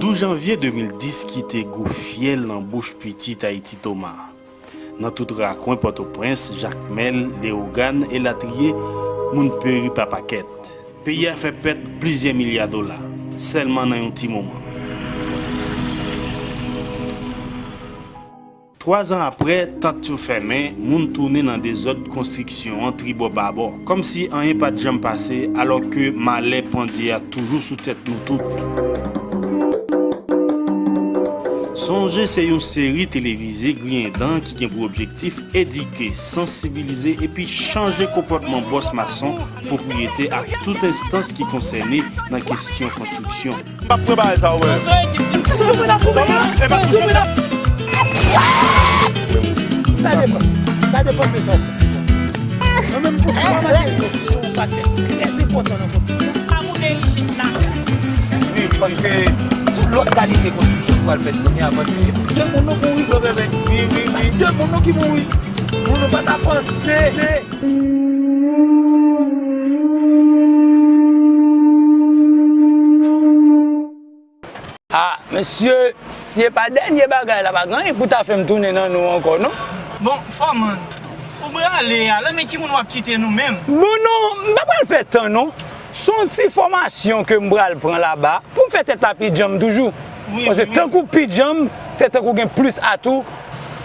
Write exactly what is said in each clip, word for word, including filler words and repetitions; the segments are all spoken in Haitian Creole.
Douz janvye de mil dis kite gou fyèl nan bouch pitit Ayiti Toma. Nan tout rakwen Pòtoprens, Jakmèl, Leyogàn, elatriye, moun peri pa pakèt. Peyi a fè pèt plizyè milya dola, sèlman nan yon ti moman. Twa zan apre, tant yo fèmen, moun tounen nan dezòd konstriksyon an tribò babò, kòmsi anyen pa t janm pase, alòske malè pandye a toujou sou tèt nou tout. Sonje se yon seri televize griyen dan ki gen pou objektif edike, sansibilize epi chanje konpòtman bòs mason, pwopriyetè ak tout enstans ki konsène nan kesyon konstriksyon. M ap pran bagay sa, wè. Sa depann. Sa depann de sa. Mwen menm pou sa, mwen pa gen yon pakèt trè enpòtan nan konstriksyon. Pa moute isit la. Wi, paske se lòt kalite konstriksyon ki pral fèt kounye a, paske de moun nou mouri, bro, bèbè. Wi, wi, wi. De moun nou ki mouri. Moun nou pa ta panse. Ah, mesye, si e pa dènye bagay la, pa gen anyen pou ta fè m tounen nan nou ankò, non. Bon, fòman, ou prale a, lan men ki moun w ap kite nou menm? Bon, non, m pa pral fè tan, non. Se yon ti fòmasyon ke m pral pran laba pou m fè tèt la pi djanm toujou. Wi, paske wi, wi. Tankou pi djanm, se tankou gen plis atou.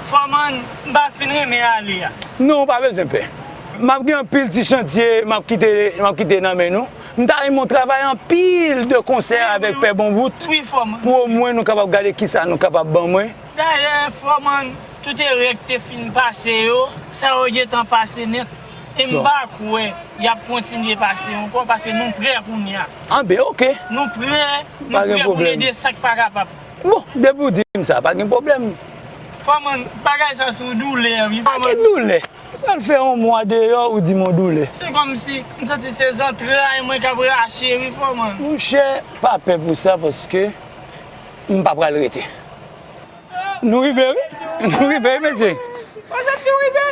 Fòman, m pa fin renmen ale a. Non, ou pa bezwen pè. M ap gen anpil ti chantye, m ap kite, m ap kite nan men nou. M ta renmen w travay anpil de konsè avèk Pè Bonbout pou omwen nou kapab gade kisa nou kapab ban mwen. Dayè, fòman, tout erè ki te fin pase yo, sa yo gentan pase nèt. E m pa kwè y ap kontinye pase ankò, paske nou prè kounye a. Anben, oke. Nou prè, nou prè pou n ede sa k pa kapab. Bon, depi w di m sa, pa gen pwoblèm. Fòman, bagay sa sou doulè, wi, fòman. Pa gen doulè. Ou pral fè yon mwa deyò, ou di m yon doulè. Se kòmsi m santi se zantray mwen k ap rache, wi, fòman. Monchè, pa pè pou sa, paske m pa pral rete. Nou rive, wi. Nou rive, wi, mesye.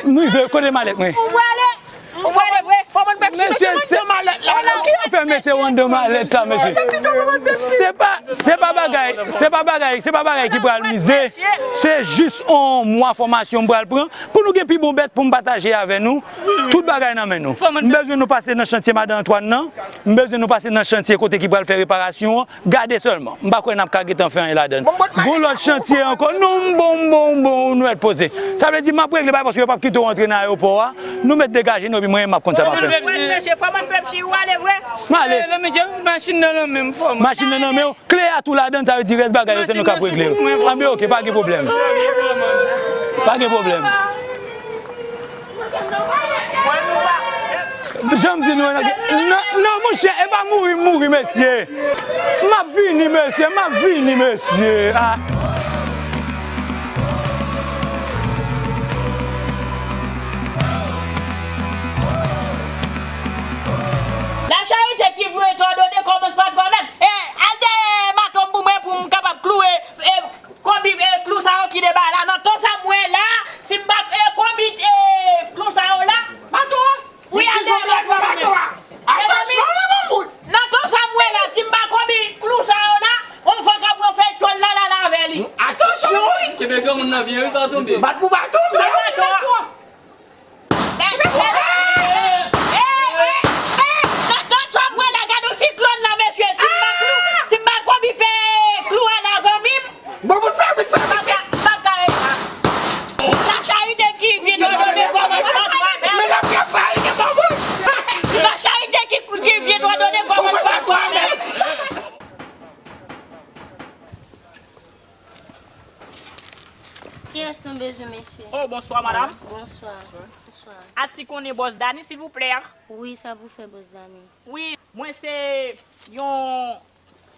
Nou rive, kote malèt mwen? Ou prale? Ou prale vre? Fòman, Pepsi, mesye, mete se, malèt la, non. Ki afè mete w anndan malèt sa, mesye? Se pa, se pa bagay, se pa bagay, se pa bagay ki pral mize. Se jis yon mwa fòmasyon m pral pran pou nou gen pi bon bèt pou m pataje avè nou. Tout bagay nan men nou. M bezwen nou pase nan chantye Madan Antwàn nan. M bezwen nou pase nan chantye kote ki pral fè reparasyon an. Gade sèlman. M pa kwè n ap ka gentan fè anyen ladann. Gon lòt chantye ankò. Non, m bon, m bon, m bon, nou mèt poze. Sa vle di m ap regle bagay paske yo p ap kite w antre nan ayewopò a. Nou mèt degaje nou epi mwen menm m ap konn sa m ap fè. Fòman, mesye, fòman, Pepsi, ou ale vre? M ale. Eh, lanmen, machin nan nan men m, fòman. Machin nan nan men w. Kle a tou ladann, sa vle di rès bagay yo se nou k ap regle yo. Anben, oke, pa gen pwoblèm. Pa gen pwoblèm. Jan m di nou an, non, non, monchè, e pa mouri m mouri, mesye. M ap vini, mesye, m ap vini, mesye. Ah. La charité qui veut être ordonnée commence par toi-même. Eh, al dèyè maton m pou mwen pou m kapab klouwe, eh, konbit, eh, klou sa yo ki deba la. Nan tan sa m wè la, si m pa, eh, konbit, eh, klou sa yo la. Maton an? Wi, al dèyè maton an. Atansyon, wi, bon bout. Nan tan sa m wè la, si m pa konbit klou sa yo la, on van ka pran fèy tòl la, la, la avè li. Atansyon, wi. Kenbe granmoun nan byen, wi, pa tonbe. Bat pou baton, men wi, maton an. Nan tan sa m wè la, gade yon siklòn la, mesye. Si m pa klou, si m pa konbit fè klou a la, zanmi m. Bon, bon, fè vit, fè vit. M ap ka, m ap ka rete la. La charité qui vient ordonner commence par soi-même. Men la priyè fè, li gen bon moun. La charité qui, qui vient ordonner commence par soi-même. Kiyès nou bezwen, mesye? Oh, bonswa, madam. Bonswa. Bonswa. A ti konnen bòs Dani, silvouplè? Wi, sa pou fè, bòs Dani? Wi, mwen se yon,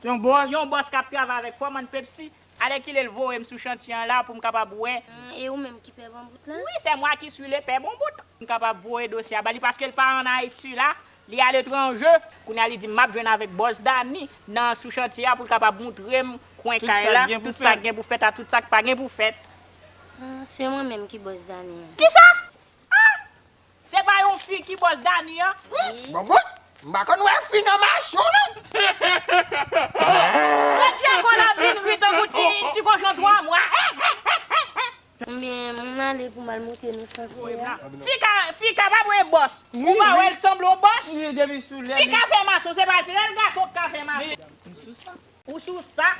yon bòs, yon bòs k ap travay avèk fòman Pepsi. Alèkile l voye m sou chantye an la pou m kapab wè. Hmm, e ou menm ki pè Bonbout la? Wi, c'est moi qui suis le père Bonbout. M kapab voye dosye a ba li paske l pa ann Ayiti la. Li aletranje. Kounye a li di m ap jwenn avèk bòs Dani nan sou chantye a pou l kapab moutre m kwen kay la, tout sa k gen pou fèt a tout sa k pa gen pou fèt. Ah, se mwen menm ki bòs Dani an. Kisa? Ah! Se pa yon fi ki bòs Dani an? Bon bout, m pa konn wè fi nan machin non. Mèt Djeko la vin. Se pa sèl gason k ka fè mason. M sou sa. Ou sou sa?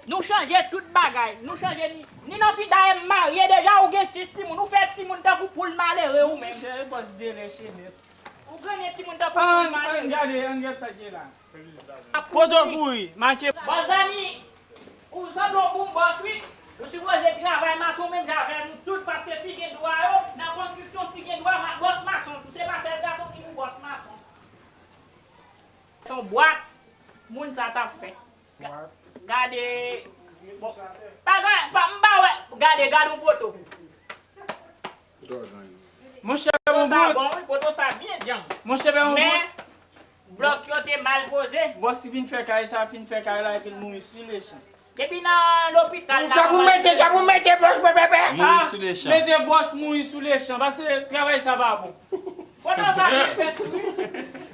Nou chanje tout bagay. Nou chanje ni, ni nan fi dayè m marye deja, ou gen sis timoun, ou fè timoun tankou poul malere ou menm. Monchè, bòs delèche nèt. Ou grennen timoun tankou poul malere. Ann gade, ann gade sa k gen la. Poto kouri, make. Bòs Dani, ou sanble yon bon bòs wi. Ou sipoze travay mason menm jan avè nou tout, paske fi gen dwa yo, nan konstriksyon fi gen dwa, ma-, bòs mason tou, se pa sèl gason ki pou bòs mason. Se yon bwat moun sa t ap fè. Ga-, gade. Bon, pa gen, pa, m pa wè, gade, gade yon poto. Monchè, poto sa bon, wi, poto sa byen djanm. Monchè, men yon bout. Men, blòk yo te mal poze. Bòs ki vin fè kay sa, fin fè kay la, epi l mouri sou lechan. Depi nan lopital la. Sa pou mete, sa pou mete bòs pèpèpè. Mouri sou lechan. Mete bòs mouri sou lechan, paske travay sa pa bon. Poto sa byen fèt, wi.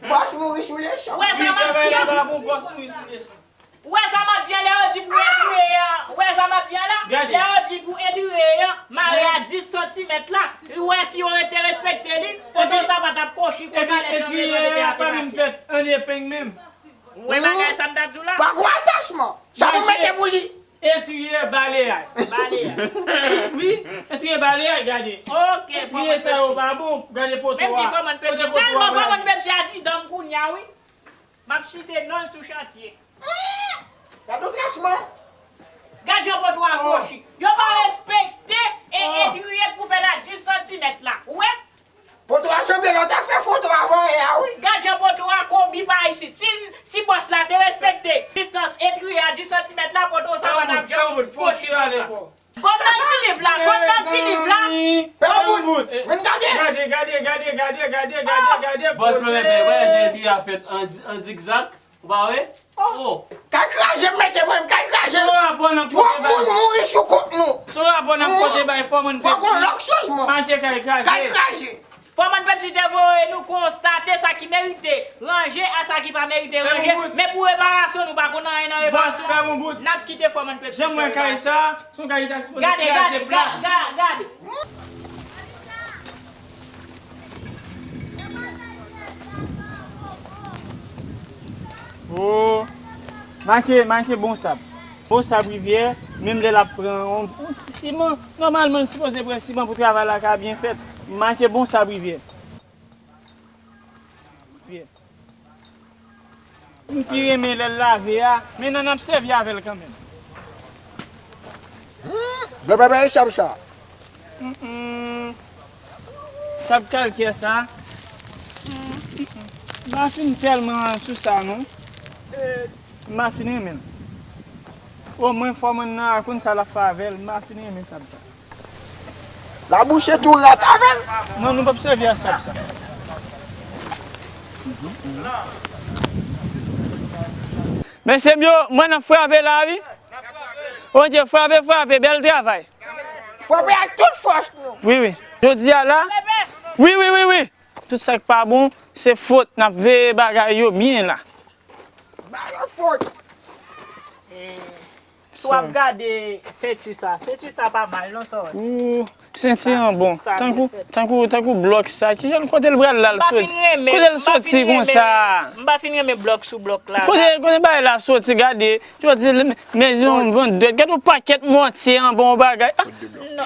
Bòs mouri sou lechan. Ou wè sa m ap di an? Travay la pa bon, bòs mouri sou lechan. Ou wè sa m ap di an, lè yo di pou etire an? Ou wè sa m ap di an la? Gade. Lè yo di pou etire an, mare a dis santimèt la. Ou wè si yo te respekte li, poto sa pa t ap kochi konsa lè jan vle mande te atè mache. Epi etire a pa menm fèt an epeng menm. Ou wè bagay sa m t ap di w la? Pa gwo atachman. Sa pou mete pou li. Etriye baleyay. Baleyay. Wi, etriye baleyay, gade. Ok, etriye sa yo pa bon, gade poto a. Menm di Fòman Pepsi, tèlman Fòman Pepsi a di danm kounya wi. M ap site non l sou chantye. Gade yon trasman. Gad jan poto a kochi. Yo pa respekte e etriye k pou fè la dis santimèt la. Ou wè? Poto a sanble lè w ta fè foto avan yè a wi. Gad jan poto a konbi pa isit. Si, si bòs la te respekte distans etriye a dis santimèt la, poto sa pa t ap janm kochi konsa. Kòm nan ti liv la, kòm nan ti liv la. Pè Bonbout, vin gade. Gade, gade, gade, gade, gade, gade, gade. Bòs mwen, men, wè jan etriye a fèt an, an zigzag. Ou pa wè? Oh. Kay kraze m mete mwen, kay kraze. Twòp moun mouri sou kont nou. Se yon rapò n ap pote bay Fòman Pepsi. Fòk yon lòk chanjman. Make kay kraze. Kay kraze. Fòman Pepsi te voye nou konstate sa ki merite ranje a sa ki pa merite ranje. Men pou reparasyon, nou pa konn anyen nan reparasyon. N ap kite Fòman Pepsi fè reparasyon. Gade, gade, gade, gade. Oh, make, make bon sab. Bon sab rivyè, menm lè l ap pran yon, yon ti siman, nòmalman l sipoze pran siman pou travay la ka byen fèt. Make bon sab rivyè. M pi renmen lè l lave a, men nan n ap sèvi avè l kanmenm. Blan pèpè e sab sa. Sab kalkè sa. M pa fin tèlman sou sa non. M pa fin renmen l. Omwen Fòman nan a konn sa l ap fè avè l, m pa fin renmen sab sa. Labouche tou rat avè l. Non, nou p ap sèvi a sab sa. Mesye m yo, mwen n ap frape la wi. Ok, frape, frape, bèl travay. Frape ak tout fòs nou. Wi, wi. Jodi a la. Wi, wi, wi, wi. Tout sa k pa bon, se fot. N ap veye bagay yo byen la. Ba yo fot. Si w ap gade senti sa, senti sa pa mal non, sa w wè. Ooh, senti an bon. Tankou, tankou, tankou blòk sa. Kijan, kote l pral la, l soti? Kote l soti konsa? M pa fin renmen blòk sou blòk la. Kote, kote bagay la soti? Gade, yo di l, men yon bon dwèt. Gade yon pakèt mòtye an bon bagay. Ah,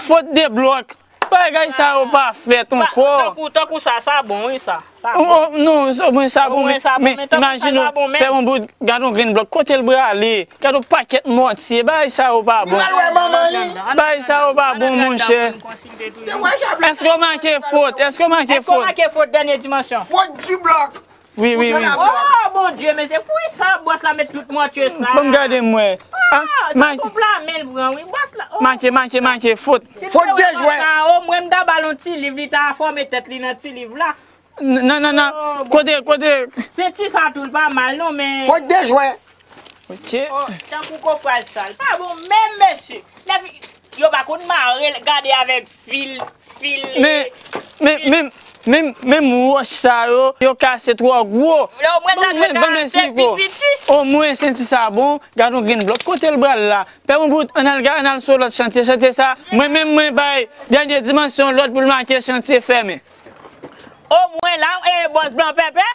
fot de blòk. Bagay sa yo pa fèt ankò. Tankou, tankou sa, sa bon, wi, sa. Sa bon. Oh, oh, non, sa, mwen sa bon, men, men imajine w, pè yon bout, gade yon grenn blòk, kote l prale? Gade yon pakèt mòtye, bagay sa yo pa bon. Bagay sa yo pa bon, monchè. Èske w make fot? Èske w make fot? Èske w make fot dènye dimansyon? Fot di blòk. Wi, wi, wi. Oh, Bondye, mesye, pou sa bòs la met tout mòtye sa? Ban m gade m wè. Ah, sa konpla men l pran, wi. Bòs la, oh. Make, make, make, fot. Fot de jwè. Omwen m ta ba l yon ti liv, li ta fòme tèt li nan ti liv la. Nan, nan, nan. Kote, kote? Senti sa tou, l pa mal, non, men. Fot de jwè. Ok. Oh, tankou kofraj sa. L pa bon, menm, mesye. Lè fi, yo pa konn mare l, gade avèk fil. Men, men, men, men, men wòch sa yo, yo kase twò gwo. Omwen senti sa bon, gade yon grenn blòk. Kote l pral la? Pè yon bout, ann al, ann al sou lòt chantye. Chantye sa, mwen menm, mwen bay dènye dimansyon lòd pou l make chantye fèmen. O mwen la, e bòs blan pèpè,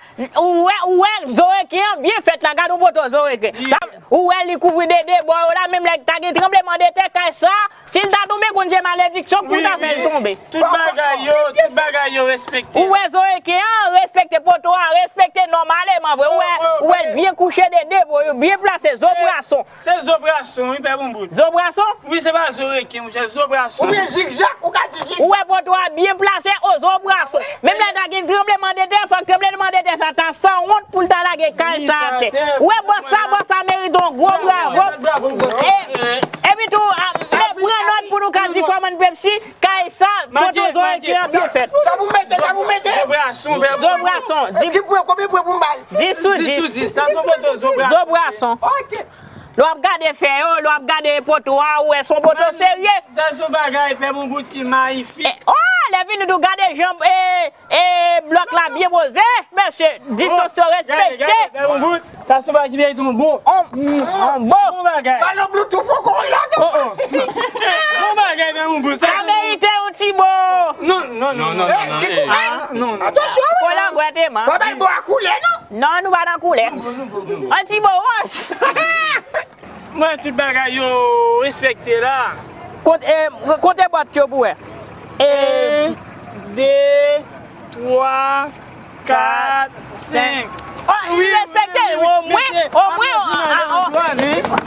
ou wè, ou wè zo reken an byen fèt la, gad yon poto zo reken. Sa, ou wè li kouvri de de bò yo la, menm lè ta gen tranbleman de tè, kay sa, si l ta tonbe, konn se malediksyon pou l ta fè l tonbe. Tout bagay yo, tout bagay yo respekte. Ou wè zo reken an, respekte poto a, respekte nòmalman vre. Ou wè, ou wè l byen kouche de de bò yo, byen plase, zo brason. Se zo brason, wi, pè Bonbout. Zo brason? Wi, se pa zo reken, monchè, zo brason. Oubyen jigja, ou ka di jigja. Ou wè poto a byen plase, o zo brason. Menm lè ta gen tranbleman de tè, fòk tranbleman de tè sa ta sanwont pou l ta lage kay sa atè. Ou wè bòs sa, bòs sa merite yon gwo bravo. E, epi tou, a, men pran nòt pou nou ka di Fòman Pepsi, kay sa, poto zo reken an byen fèt. Sa pou mete, sa pou mete. Zo brason, pè Bonbout. Zo brason, di, konbyen pwen pou m bay? Dis sou dis. Dis sou dis, sa se poto zo brason. Zo brason. Ok. Lè w ap gade fè yo, lè w ap gade poto a, ou wè se yon poto serye. Sa se yon bagay, pè Bonbout, ki mayifik. E, oh, lè vini tou gade jan, e, e, blòk la byen poze, mesye, distans yo respekte. Gade, gade, pè Bonbout, sa se yon bagay ki merite yon bon. On, on bon. Bon bagay. Ba nou Bluetooth ankò yon lòt. Oh, oh. Bon bagay, pè Bonbout. Sa merite yon ti bo. Non, non, non, non. Eh, ki kouraj. Non, non. Atansyon, wi. Fò langwèt, Emma. Pa bay bo a koulè, non. Non, nou pa nan koulè. Yon ti bo wòch. Mwen, tout bagay yo respekte la. Kont, e, konte bwat yo pou wè. E, en, de, twa, kat, senk. Oh, li respekte. Omwen, omwen,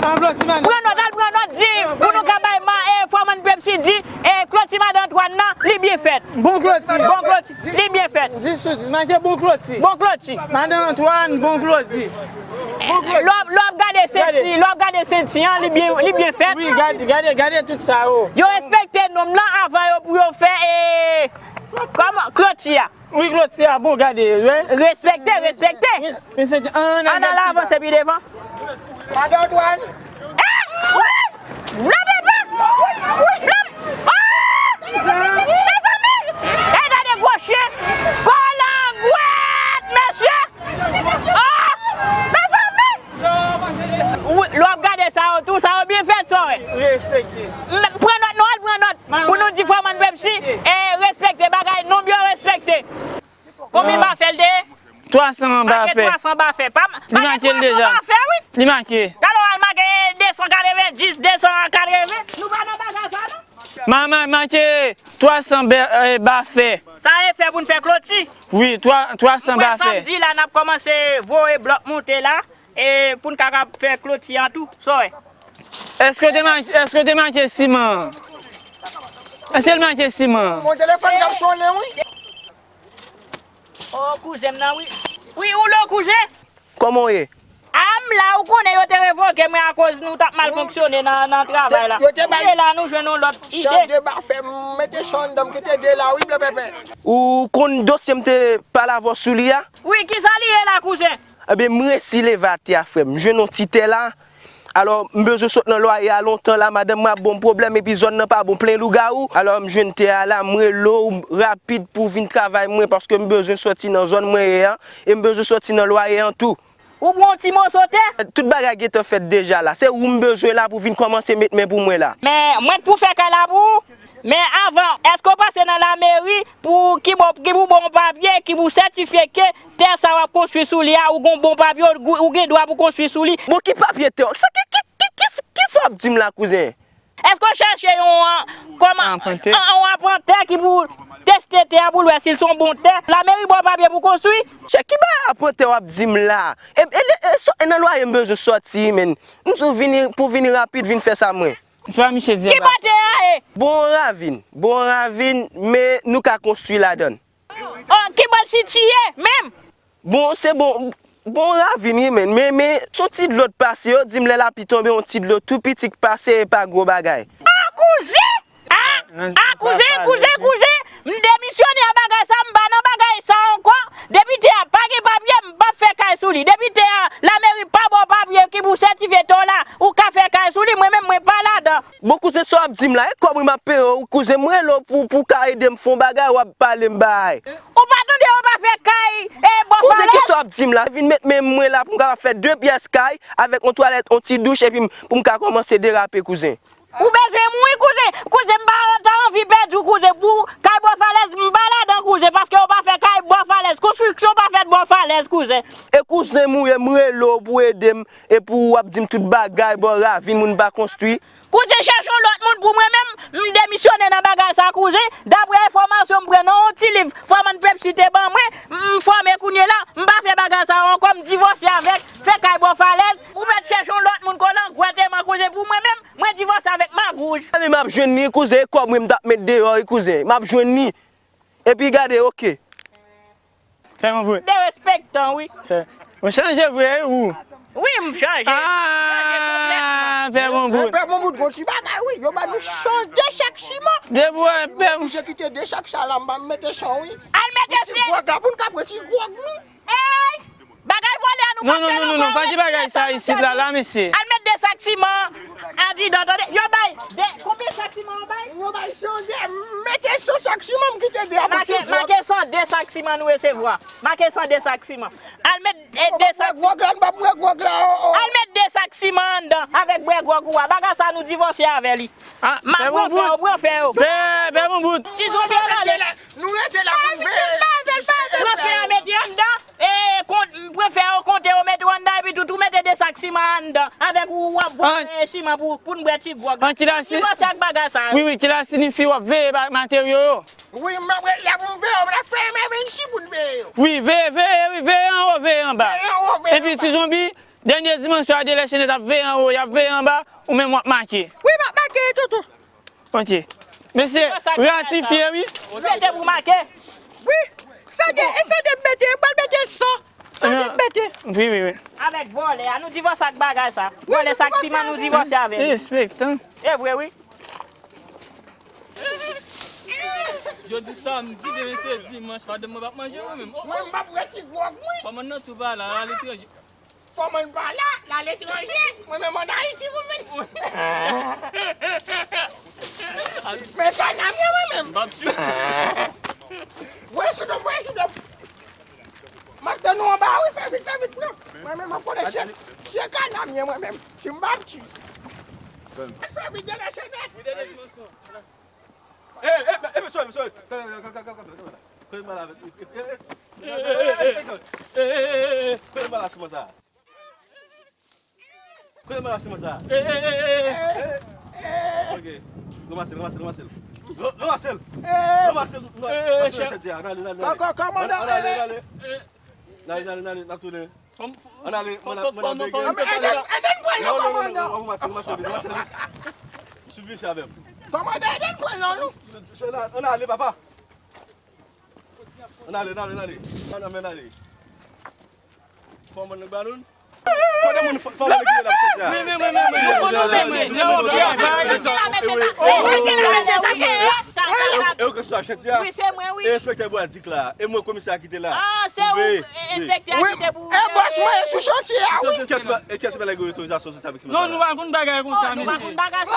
pran nòt, al pran nòt, di, pou nou ka bay ma, e, Fòman Pepsi di, e, kloti madan Antwàn nan, li byen fèt. Bon kloti. Bon kloti. Li byen fèt. Dis sou dis, make bon kloti. Bon kloti. Madan Antwàn, bon kloti. Lè w ap, lè w ap gade senti, lè w ap gade senti an, li byen, li byen fèt. Wi, gade, gade, gade tout sa yo. Yo respekte nonm lan avan yo pou yo fè, e, kòman, kloti a. Wi, kloti a, bon, gade, wi. Respekte, respekte. Ann al avanse pi devan. Madan Antwàn. Eh, wi! Blan pèpè! Wi, blan! Ah! Mezanmi! E gade gwo chen! Kolangwèt, mesye! Ah! Mezanmi! Wi, lè w ap gade sa yo tou, sa yo byen fèt, sa w wè. Respekte. Pran nòt, nou al pran nòt. Pou nou di Fòman Pepsi, e, respekte bagay, nonm yo respekte. Konbyen bafè l te ye? Twa san bafè. Make twa san bafè. Pa, make twa san bafè, wi. Li make. Talè w al make de san katreven dis, de san katreven. Nou pa nan bagay sa, non. Ma, ma, make twa san bè-, e, bafè. Sa e fè pou n fè kloti. Wi, twa, twa san bafè. Ou wè sa m di la, n ap kòmanse voye blòk monte la, e pou n ka, ka fè kloti an tou. Sa w wè. Èske w te ma-, èske w te make siman an? Èske l make siman an? Mon telefòn k ap sonnen, wi. Oh, kouzen m nan, wi. Wi, ou lo, kouzen? Kòman w ye? A, m la, ou konnen yo te revoke mwen akoz nou t ap mal fonksyone nan, nan travay la. Yo te bay. Kounye la, nou jwenn yon lòt ide. Chan de bafè, m mete chan anndan, m kite de la, wi, blan pèpè. Ou konn dosye m te pale avè w sou li a? Wi, kisa li ye la, kouzen? Ebyen, m resi leve atè a, frè m. M jwenn yon ti tè la. Alò, m bezwen sot nan lwaye a lontan la, madanm mwen ap ban m pwoblèm, epi zòn nan pa bon, plen lougawou. Alò, m jwenn tè a la, m rele w rapid pou w vin travay mwen, paske m bezwen sòti nan zòn mwen ye a, e m bezwen sòti nan lwaye an tou. Ou pran yon ti moso tè? Tout bagay gentan fèt deja la. Se ou m bezwen la pou vin kòmanse met men pou mwen la. Men, mwen t pou fè kay la pou ou. Men avan, èske w pase nan lameri pou ki bon, ki pou bon papye, ki pou sètifye ke tè sa w ap konstwi sou li a, ou gon bon papye, ou, ou gen dwa pou konstwi sou li. Bon, ki papye tè w? Sa ki, ki, ki, ki, ki sa w ap di m la, kouzen? Èske w chèche yon, kòman, yon apantè ki pou teste tè a pou l wè si l se yon bon tè? Lameri ba w papye pou konstwi? Chè, ki bagay apantè w ap di m la? E, e, e, e, e nan lwaye m bezwen sòti, men. M di w vini, pou vini rapid, vin fè sa mwen. Se pa misye di. Ki bò tè a ye? Bon ravin, bon ravin, men nou ka konstwi ladan l. Oh, ki bò l sitiye menm? Bon, se bon, bon ravin wi, men, men, men, se yon ti dlo t pase, yo di m lè lapli tonbe, yon ti dlo tou piti k pase, e pa gwo bagay. Ah, kouzen! Ah, ah, kouzen, kouzen, kouzen! M demisyone a bagay sa, m pa nan bagay sa ankò. Depi tè a pa gen papye, m p ap fè kay sou li. Depi tè a, lameri pa ba w papye ki pou sètifye tè w la, ou ka fè kay sou li, mwen menm, mwen pa ladan. Bon, kouzen, sa w ap di m la, e kòb wi m ap peye w, kouzen, m rele w pou, pou w ka ede m fè yon bagay, w ap pale m bagay. Ou pa tande yo pa fè kay, e, bò Falès? Kouzen, kisa w ap di m la? Vin met men mwen la pou m kapab fè de pyès kay avèk yon twalèt, yon ti douch, epi m, pou m ka kòmanse derape, kouzen. Ou bezwen mouri, kouzen. Kouzen, m pa ta anvi pèdi w, kouzen. Pou kay bò falèz, m pa ladan, kouzen, paske yo pa fè kay bò falèz. Konstriksyon pa fèt bò falèz, kouzen. E kouzen m ou ye, m rele w pou ede m, epi w ap di m tout bagay, bò ravin, moun pa konstwi. Kouzen, chèche yon lòt moun pou mwen menm, m demisyone nan bagay sa, kouzen. Daprè enfòmasyon m pran nan yon ti liv Fòmann Pepsi te ban mwen, m fòme kounye la, m pa fè bagay sa ankò, m divòse avèk, fè kay bò falèz, ou mèt chèche yon lòt moun, kòlangwèt, eman, kouzen, pou mwen menm, mwen divòse avèk magouj. Mezanmi, m ap jwenn li, kouzen, e kòb mwen m t ap met deyò, wi, kouzen, m ap jwenn li. Epi gade, oke. Fè yon bout. Derespektan, wi. Fè. Ou chanje vre, wi, ou. Wi, m chanje. Ah, fè yon bout. Fè yon bout, gon ti bagay, wi. Yo ba nou chanje chak siman. De bwa, fè. Oblije kite de chak sa la, m pa mete san, wi. Al mete ti gwòg la pou n ka pran ti gwòg nou. Ey! Bagay vòlè a nou pa fè non, non, non, non, pa di bagay sa isit la, la, mesye. Al met de sak siman andidan, tande. Yo bay de, konbyen sak siman yo bay? Yo bay san de, mete san sak siman, m kite de a pou ti gwòg. Make san de sak siman nou resevwa. Make san de sak siman. Al met, e, de sak. Gwòg la, n p ap bwè gwòg la, o, o. Al met de sak siman anndan avèk bwè gwòg ou a. Bagay sa nou divòse avè li. Ah, m ap pran fè yo, pran fè yo. Fè, fè bon bout. Ti zonbi an ale. Nou rete la pou n veye. Pran fè a mete anndan. E, kont, m pran fè yo konte yo mete yo anndan epi tou, tou mete de sak siman anndan. Avèk ou w ap vòlè siman pou, pou n bwè ti gwòg. An, kilasi. Divòse ak bagay sa yo. Wi, wi, kilasi ni fi w ap veye ba-, materyo yo. Wi, m ap rete la pou m veye yo, m ap fè M M N J pou n veye yo. Wi, veye, veye, wi, veye anwo, veye anba. Veye anwo, veye anba. Epi ti zonbi, dènye dimansyon a de lè chenèt ap veye anwo, y ap veye anba, ou menm w ap make. Wi, m ap make, tonton. Ok. Mesye, ratifye, wi. Ou mete pou make. Wi, san de, e san de m mete, m pral mete san. San de m mete. Wi, wi, wi. Avèk vòlè a, nou divòse ak bagay sa. Vòlè sak siman, nou divòse avè li. Respektan. E vre, wi. Jodi samdi, demen se dimanch, pa demen mwen p ap manje mwen menm. Mwen, m p ap rete gwòg, wi. Kòman nan tou pa la, aletranje? Fòmann pa la, l aletranje. Mwen menm ann Ayiti, mwen menm. Men kanam ye, mwen menm. M p ap tchou. Voye sou do m, voye sou do m. M ap tann ou anba, wi, fè vit, fè vit, pran. Mwen menm, m ap konnen chyen, chyen kanam ye, mwen menm. Si m p ap tchou. Fè vit, de lè chenèt. Wi, dènye dimansyon. Ey, ey, ey, mesye, mesye. Kote m pale avèk. Kote m pale a siman sa a? Kote m pale a siman sa a? Ok. Ranmase l, ranmase l, ranmase l. Ranmase l. Ranmase l. Nan chèt a. N ale, n ale, n ale. N ale, n ale, n ale. N ale, n ale, n ale, n ap tounen. Ann ale, mwen ap, mwen ap bege. Eden, Eden pran non, non, non, non, non, non, non, non, non, non. Swiv misye avè m. Kòmandan Eden pran non, non. Ann ale, papa. Ann ale, ann ale, ann ale. Ann ale, ann ale. Fòmann nan ba nou. Kote moun fòmann nan ki la chante a? Men, men, men, men, men. E ou ki sou chante a? Wi, se mwen, wi. E enspektè Bwadik la. E mwen komisè a ki te la. Ah, se ou, enspektè a ki te pou. E bòs mwen sou chantye a, wi. Kiyès ba, e kiyès ba nèg yo otorizasyon soti avèk siman sa la? Non, nou pa konn bagay konsa, mesye. Nou pa konn bagay sa.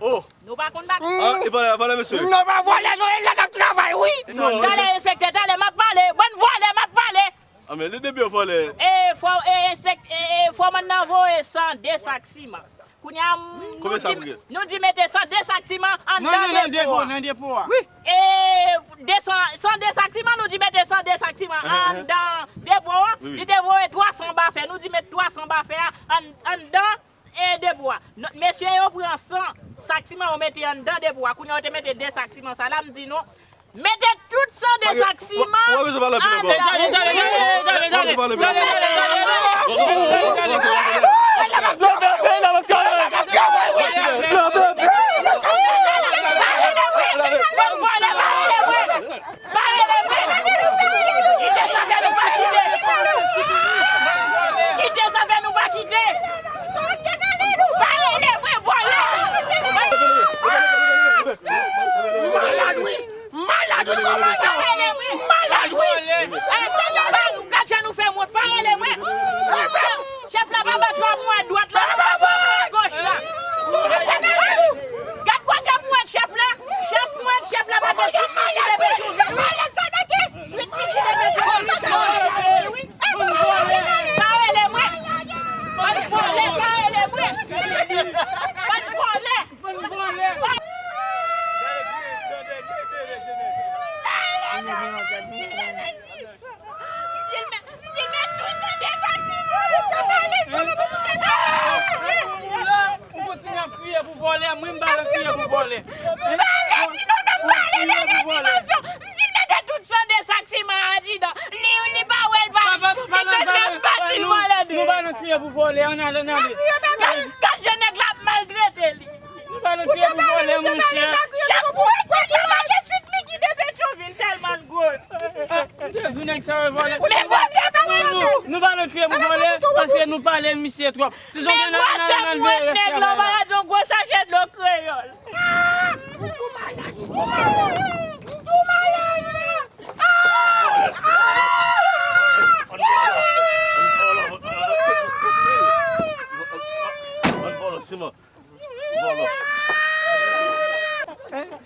Oh! Nou pa konn bagay. Ah, e vòlè, vòlè, mesye. Nou pa vòlè, nou la n ap travay, wi. Talè, enspektè, talè, m ap pale. Bann vòlè, m ap pale. Ah, men li depi yo vòlè. E fò, e enspek-, e, e fòmann nan voye san de sak siman. Kounye a, m-, nou di, nou di mete san de sak siman anndan depo a. Nan depo a. Wi. E de san, san de sak siman, nou di mete san de sak siman anndan depo a. Li te voye twa san ba fè, nou di met twa san ba fè a ann-, anndan e depo a. Mesye yo pran san sak siman yo mete anndan depo a. Kounye a yo te mete de sak siman sa la, m di nou, mete tout san de sak siman anndan. Talè, talè, talè, talè, talè. Pa rele mwen! Kite sa fè nou pa kite! Kite sa fè nou pa kite! Pa rele mwen, vòlè! Malad, wi! Malad, wi, kòmandan! Malad, wi! Gad jan nou fè wont, pa rele mwen! Chèf la pa bat twa pou wè dwat la, pa bat goch la. Gad koze pou wè chèf la. Chèf mwen, chèf la pa te sou mwen ki leve sou vye. Swit ki leve sou mwen. Pa rele mwen. Bann vòlè, pa rele mwen. Bann vòlè. Pale, di non, non, pale, dènye dimansyon. M di l mete tout san de sak siman andidan. Li, li pa wè l pa. Li fè nan pati l vòlè de. Nou pa nan kriye pou vòlè, ann ale, ann ale. Gad, gad jan nèg la ap maltrete li. Nou pa nan kriye pou vòlè, monchè. Chak pou wè tèt la mache sweet Mickey de Petyonvil tèlman l gwo. Ah, m te di nèg sa yo vòlè. Men gwosè pa wè tou. Nou pa nan kriye pou vòlè, paske nou pale misye twòp. Men gwosè pou wè nèg la, w pa ka di yon gwo sachè dlo kreyòl. M tou malad, m tou malad, m tou malad.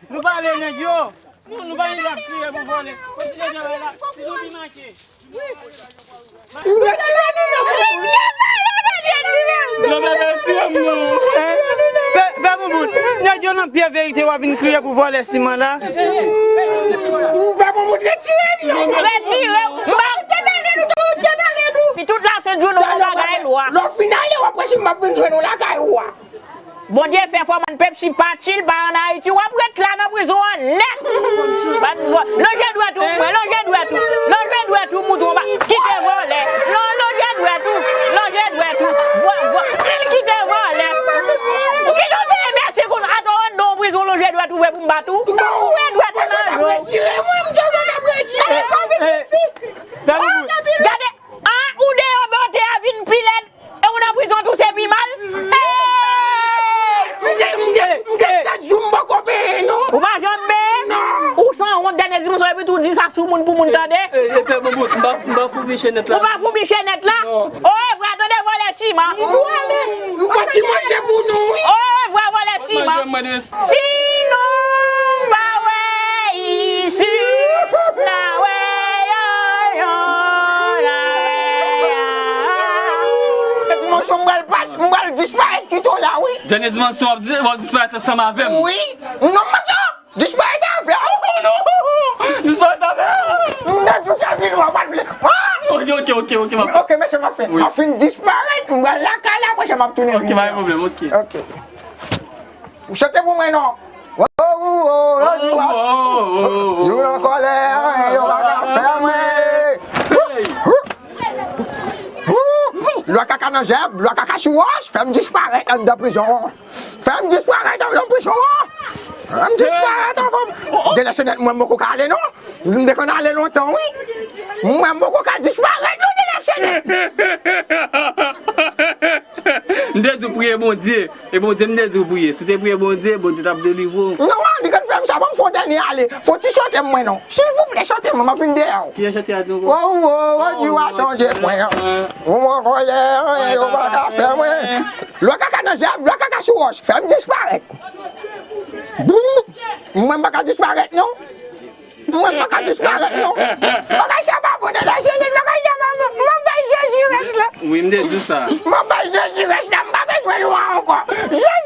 Nou pale nèg yo. Nou, nou pa vin ap kriye pou vòlè. Kote nèg yo la? Si nou vin manke. Retire nou nan kò. Non, men, men, retire m, non. Pè, pè Boubout, nèg yo nan pye verite w ap vin kriye pou vòlè siman la. Pè Boubout, retire m, non. Retire m. Pi tout la sent jou nou fè bagay lwa. Lè w fin ale, w ap wè si m ap vin jwenn ou lakay ou a. Bondye fè fòman Pepsi pati, l pa ann Ayiti, w ap ret la nan prizon an nèt. Pa t vo-, lonje dwèt ou, mwen, lonje dwèt ou, lonje dwèt ou, mouton pa, kite vòlè. Lon-, lonje dwèt ou, lonje dwèt ou, vo-, vo-, kite vòlè. Ou kite w veye mesye konsa, atò anndan yon prizon, lonje dwèt ou vre pou m bat ou. Lonje dwèt ou nan do. Gade, an, ou deyò, bòte a vin pi lèd. E ou nan prizon tou se pi mal? M gen, m gen, m gen sèt jou m poko benyen non. Ou pa janm benyen? Non. Ou sanwont, dènye dimansyon, epi tou di sa sou moun pou moun tande. E, e, pè Boubout, m pa, m pa foubi chenèt la. Ou pa foubi chenèt la? Non. O, e vre, tande vòlè siman. M pran ti manje pou nou, wi. O, e vre, vòlè siman. Si nou pa wè isit, n a wè yo, yo, la, la. Dènye dimansyon, m pral pa-, m pral disparèt kite w la, wi. Dènye dimansyon, w ap di, w ap disparèt ansanm avè m. Wi. Non, m ap disparèt avè w. Oh, non. Disparèt avè m. M nan touche vin w ap vle. Ah! Ok, ok, ok, ok, m ap... Ok, mesye, m ap fè. Wi. M ap fin disparèt, m pral lakay la, apre sa m ap tounen. Ok, pa gen pwoblèm, ok. Ok. Ou chante pou mwen non. Wo, wo, wo, yo di w ap, yo nan kòlè, yo pa ka fè mwen. Lwa kaka nan zèb, lwa kaka sou wòch, fè m disparèt anndan prizon an. Fè m disparèt anndan prizon an. Fè m disparèt anndan. Delè chenèt mwen, m poko ka ale non. M te konn ale lontan, wi. Mwen, m poko ka disparèt non, delè chenèt. M te di w priye Bondye. E Bondye m te di w priye. Si w te priye Bondye, Bondye t ap delivre w. Non, li konn fè m sa. Ban m fè yon dènye ale. Fè yon ti chante mwen non. Silvouplè, chante mwen, m ap vin dèyè w. Ki jan chante a di ankò? Wo, wo, wo, di w a chanje mwen. Ou mwen kòlè, yo pa ka fè mwen. Lwa kaka nan zèb, lwa kaka sou wòch. Fè m disparèt. Mwen, m pa ka disparèt non. Mwen pa ka disparèt non. Bagay sa pa bon nan lajeni, bagay sa pa bon. Mwen bay Jezi rès la. Wi, m te di w sa. Mwen bay Jezi rès la, m pa bezwen lwa ankò. Jezi